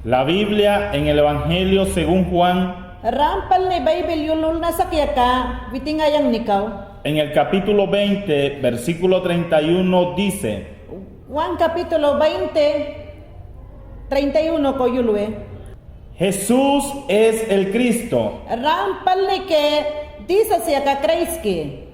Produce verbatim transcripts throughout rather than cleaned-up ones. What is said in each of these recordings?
La Biblia en el Evangelio según Juan, rampalne Baybil yul-, yulnasak yaka witin ayangnikaw, en el capítulo veinte, versículo treinta y uno dice: Juan capítulo veinte, treinta y uno ko yulwe. Jesús es el Cristo, rampalne ke Jisas yaka Kraist ki,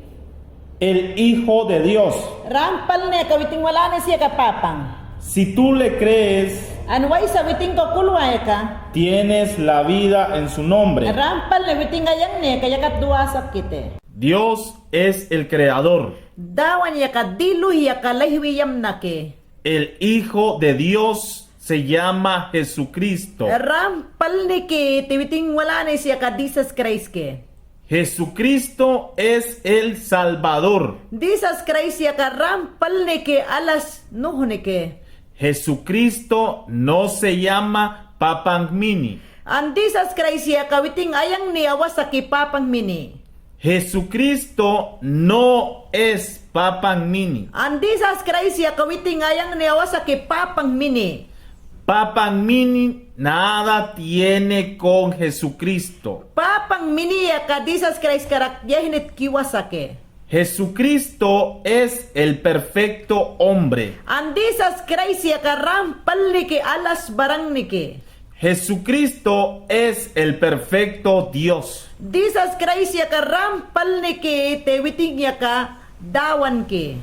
el Hijo de Dios, rampalne yaka witin walanes yaka Papan. Si tú le crees, an waysa witin ko kulwayaka, tienes la vida en su nombre, rampalne witin ayangniyaka yakat duwasakkiti. Dios es el creador, Dawan yaka diluhi yaka lahiwiyamnaki. El Hijo de Dios se llama Jesucristo, rampalniki te witin walanes yaka Jisas Kraist ki. Jesucristo es el Salvador, Jisas Kraist yaka rampalniki alas nuhniki. Jesucristo no se llama Papanmini, an Jisas Kraist yaka witin ayangni awasaki Papanmini. Jesucristo no es Papanmini, an Jisas Kraist yaka witin ayangni awasaki Papanmini. Papanmini nada tiene con Jesucristo, Papanmini yaka Jisas Kraist karak yahinit kiwasaki. Jesucristo es el perfecto hombre, an Jisas Kraist yaka rampalniki alas barangniki. Jesucristo es el perfecto Dios, Jisas Kraist yaka rampalniki te witin yaka Dawanki.